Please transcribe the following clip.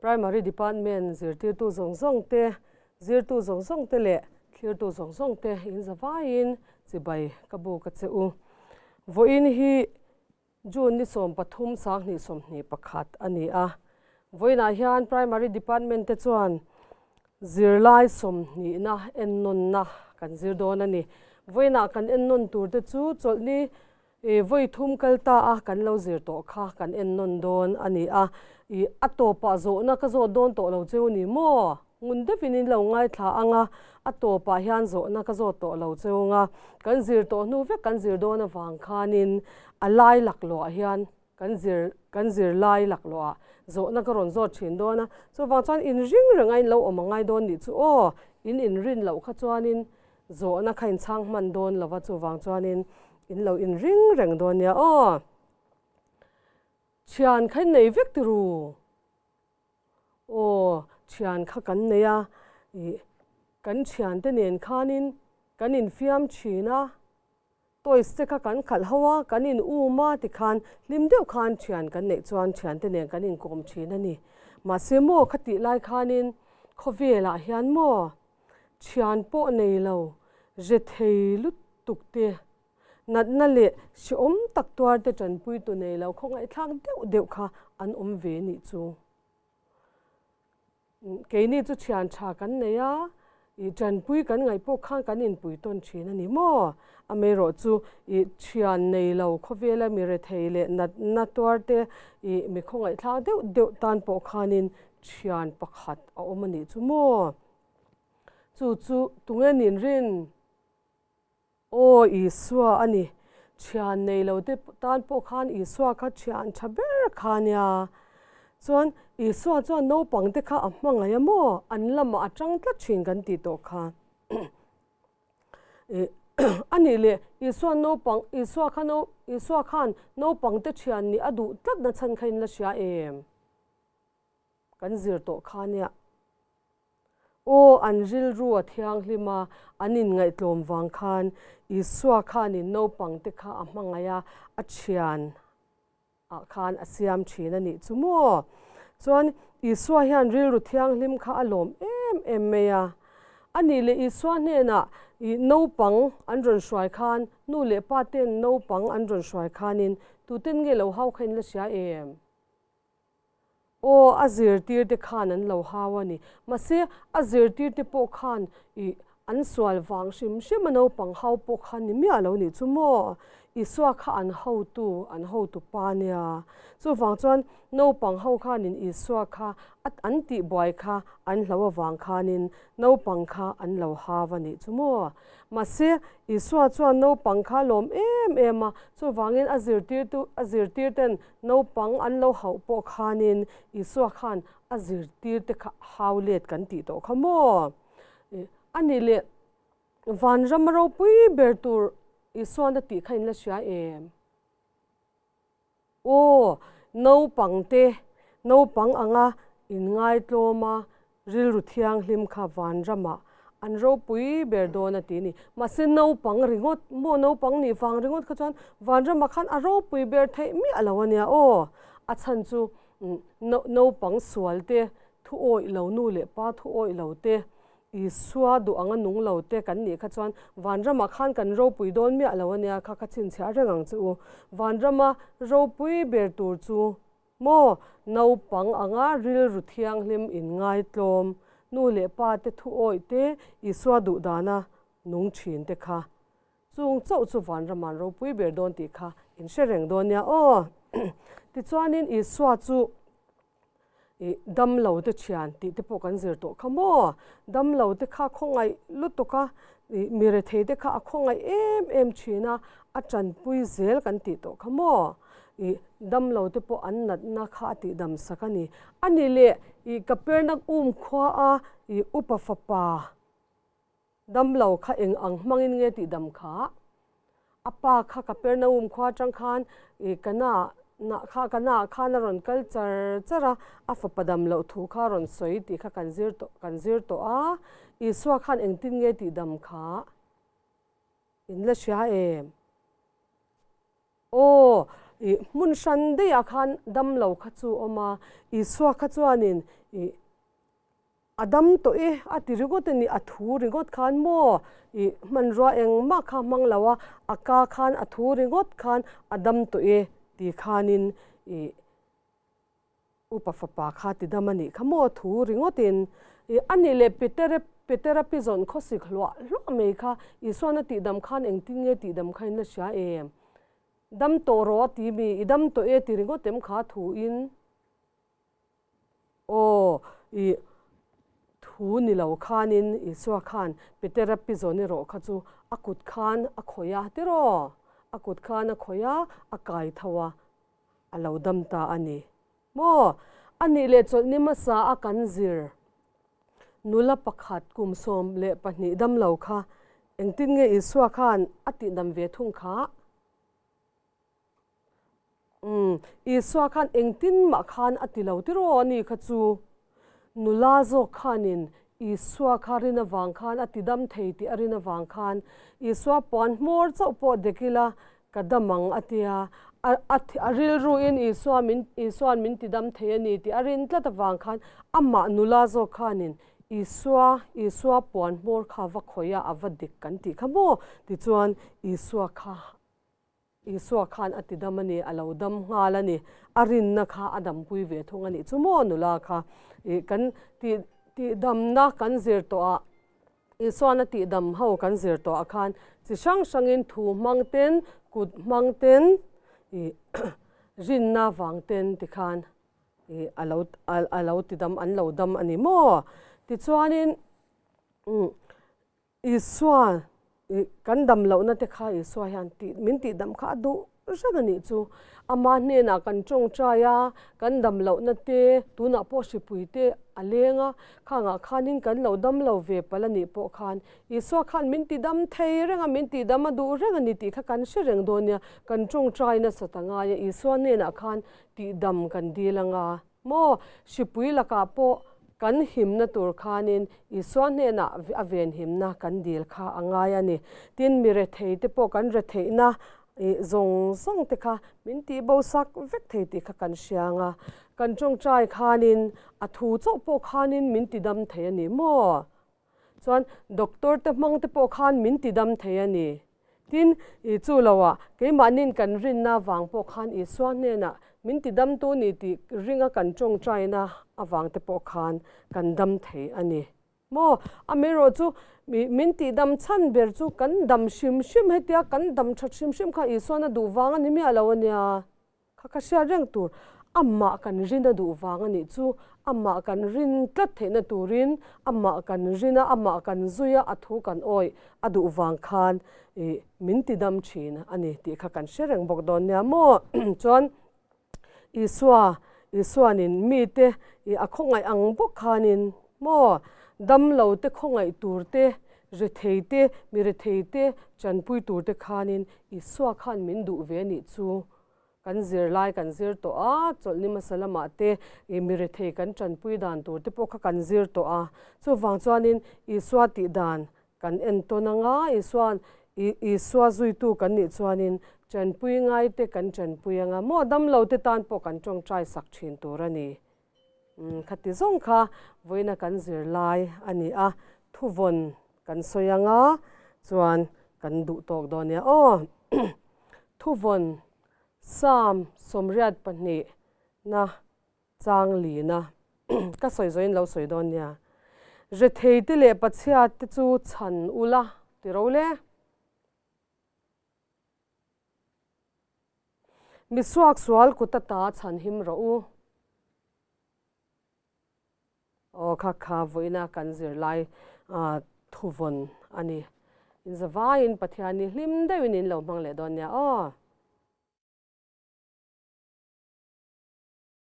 Primary Department zirtirtu zawng zawng te, zirtu zawng zawng te leh thlirtu zawng zawng te in zavaiin chibai ka buk a che u. Vawiin hi June ni 13 2021 a ni a. Vawiinah hian Primary Department te chuan zirlai sawmhnihna ennawnna kan zir dawn a ni. Vawiinah kan ennawn tur te chu chawlhni I vawi thum kal ta a, kan lo zir tawh kha kan en nawn dawn a ni a. I a tawpah zawhna ka zawt dawn tawh lo cheu ni maw? Ngun deuhin in lo ngaithla ang a, a tawpah hian zawhna ka zawt tawh lo cheu ang a. Kan zir tawh hnu vek kan zir dawn avang khanin a lai laklawhah hian kan zir kan zir lai laklawhah zawhna ka rawn zawt thin dawn a. Chuvang chuan inring reng a in lo awm a ngai dawn nih chu aw, in inrin loh kha chuanin Zawhna kha in chhang hman dawn lova chuvang chuanin in lo inring reng dawn nia aw. Thian kha in nei vek ti ru. Aw, thian kha kan nei a, ih kan thiante nen khanin kan infiam thin a, toys te kha kan khalh ho a, kan in um a tikhan hlim deuh khan thian kan neih chuan thiante nen kan inkawm thin a ni. Mahse maw khatih lai khanin khawvelah hian maw Thian pawh nei lo, ze thei lutuk te, natna leh hrehawm tak tuar te tanpuitu nei lo khawngaihthlak deuh deuh kha an awm ve nih chu. Keini chu thian tha kan nei a, i tanpui kan ngaih pawh khan kan inpui tawn thin a ni maw? Amaherawh chu i thian nei lo khawvela mi rethei leh natna tuar te i mi khawngaihthlak deuh deuh tan pawh khanin thian pakhat a awm a nih chu maw? Chu chu tunge nin rin? Aw Isua a ni. Thian nei lo te tan pawh khan Isua kha thian tha ber kha a nia. Chuan Isua chuan naupang te kha a hmangaih a maw? An lamah a tang tlat thin kan tih tawh kha. A nih leh Isua naupang Isua kha Isua khan naupang te thian nih a duh tlat na chhan kha in la hria em? Kan zir tawh kha nia. Aw, an rilru a thianghlim a, an inngaihtlawm vang khan Isua khanin naupangte kha a hmangaih a, a thian ah khan a siam thin a nih chu maw? Chuan Isua hian rilru thianghlim kha a lawm em em mai a. A nih leh Isua hnenah ih naupang an rawn hruai khan, nu leh pa ten naupang an rawn hruai khanin tuten nge lo hau kha in la hria em? Aw, a zirtirte khan an lo hau a ni. Mahse, a zirtirte pawh khan ih an sual vang hrim hrim a naupang hau pawh khan ni miah lo nih chu maw? Isua kha an hotu, an hotu pa nia. Chuvang chuan naupang ho khanin Isua kha a an tihbuai kha an hlo avang khanin naupang kha an lo hau a nih chu maw? Mahse, Isua chuan naupang kha a lawm em em a, chuvangin a zirtirtu, a zirtirten Naupang an lo hauh pawh khanin Isua khan a zirtirte kha hau let kan tih tawh kha maw? A nih leh vanram ropui ber tur Isuan a tih kha in la hria em? Aw, naupangte, naupang anga inngaitlawm a Rilru thianghlim kha vanramah an ropui ber dawn a ti a ni. Mahse naupang ringawt maw naupang nih vang ringawt kha chuan vanramah khan a ropui ber theih miah lo a nia aw. A chhan chu naupang sual te, thu awih lo nu leh pa thu awih lo te, Isua duh anga nung lo te kan nih kha chuan vanramah khan kan ropui dawn miah lo a nia kha ka chhinchhiah reng ang che u. Vanrama ropui ber tur chu Maw, naupang anga rilru thianghlim inngaitlawm, nu leh pa te thu awih te, Isua duh dana nung thin te kha. Chung chauh chu vanrama'n ropui ber dawn tih kha in hre reng dawn nia aw. Tichuanin Isua chu ih damlo te thian tih te pawh kan zir tawh kha maw? Damlo te kha khawngaih lutuk a, ih mi rethei te kha a khawngaih em em thin a, a tanpui zel kan tih tawh kha maw? Ih, damlo te pawh an natna kha a tihdam sak a ni. A ni leh, ih, Kapernaum khua a, ih, upa fapa damlo kha eng ang hmangin nge tihdam kha? A pa kha Kapernaum khua atang khan, ih, Kana nah kha, Kana ah khan a rawn kal char char a, a fapa dam loh thu kha a rawn sawi tih kha kan zir tawh, kan zir tawh a. Isua khan engtin nge tihdam kha? In la hria em? Aw, I hmun hran daihah khan dam lo kha chu awm a, Isua kha chuanin i a dam tawh e a ti ringawt a ni, a thu ringawt khan maw i hmanrua engmah kha hmang lo a, a ka khan a thu ringawt khan a dam tawh e ti khanin i Upa fapa kha ti dam a nih kha maw thu ringawtin i a nih leh Peter Petera pi zawn khawsik hluah hluah mai kha Isuan a tihdam khan engtin nge tihdam kha in la hria em? Dam tawh rawh a ti mi, i dam tawh e ti ringawt em kha thu in aw i thu ni lo khanin Isua khan Petera pi zawn erawh kha chu a kut khan a khawih a tiraw? A kut khan a khawih a, a kai tho a, a lo dam ta a ni maw? A nih leh chawlhni hmasa a kan zir nula pakhat kum 12 dam lo kha engtin nge Isua khan a tihdam ve thung kha? Umm, Isua khan engtin mah khan a ti lo tiraw a ni kha chu? Nula zawk khanin Isua kha rin avang khan a tidam thei tih a rin avang khan Isua puan hmawr chauh pawh dek ila ka dam ang a tia. A a a rilruin Isua min Isua'n min tidam thei a ni tih a rin tlat avang khan amah nula zawk khanin Isua Isua puan hmawr kha va khawih a, a va dik kan tih kha maw? Tichuan Isua kha Isua khan a tidam a ni, a lo dam nghal a ni. A rinna kha a dampui ve thung a nih chu maw nula kha. Ih kan tih tihdamna kan zir tawh ah, Isuan a tihdam ho kan zir tawh ah khan chi hrang hrangin thu hmang ten, kut hmang ten, ih rinna vang ten tikhan ih a lo a lo tidam an lo dam a ni maw. Tichuanin umm Isua ih kan dam lohna te kha Isua hian tih min tih dam kha a duh reng a nih chu. Ama hnenah kan tawngtai a, kan dam lohna te tunah pawh hripui te a leng a, khangah khanin kan lo dam lo ve palh a nih pawh khan Isua khan min ti dam thei reng a, min tih dam a duh reng a ni tih kha kan hre reng dawn nia. Kan tawngtai nasat a ngai a, Isua hnenah khan tih dam kan dil anga. Maw, hripui lakah pawh kan himna tur khanin Isua hnenah a venhimna kan dil kha a ngai a ni. Tin, mi rethei te pawh kan retheihna zawng zawng te kha min tihbo sak vek thei tih kha kan hria ang a. Kan tawngtai khanin a thu chauh pawh khanin min tidam thei a ni maw? Chuan doctor te hmang te pawh khan min ti dam thei a ni. Tin, i chu lo ah keimahnin kan rinna avang pawh khan Isua hnenah min ti dam tu ni tih ringa kan tawngtaina avang te pawh khan kan dam thei a ni. Maw? Amaherawh chu min tih dam chhan ber chu kan dam hrim hrim hetia kan dam that hrim hrim kha Isuan a duh vang a ni miah lo a nia. Kha ka hriat reng tur, amah kan rin a duh vang a nih chu, amah kan rin tlat theihna turin amah kan rin a, amah kan zui a, a thu kan awih a duh vang khan ih min ti dam thin a ni tih kha kan hre reng bawk dawn nia maw. Chuan Isua, Isuanin mite ih a khawngaih ang bawk khanin maw damlo te khawngaih tur te, rethei te, mi rethei te chanpui tur te khanin Isua khan min duh ve a nih chu. Kan zirlai kan zir tawh a, chawlhni hmasa lamah te ih mi rethei kan tanpui dan tur te pawh kha kan zir tawh a. Chuvang chuanin Isua tih dan kan entawn anga Isua'n ih Isua zuitu kan nih chuanin tanpui ngai te kan tanpui anga maw damlo te tan pawh kan tawngtai sak thin tur a ni. Umm khati zawng kha vawiina kan zirlai a ni a, thuvawn kan sawi anga chuan kan duh tawk dawn nia aw. Thuvawn Psalm 82 na chang lina ka sawi zawhin lo sawi dawn nia. Retheite leh Pathiate chu chhan ula ti ro le. Mi suak sual kut ata chhan him rawh u. Aw kha kha vawiina kan zirlai thuvawn a ni. Inzavaiin Pathian hi hlim deuhin in lo hmang leh dawn nia aw.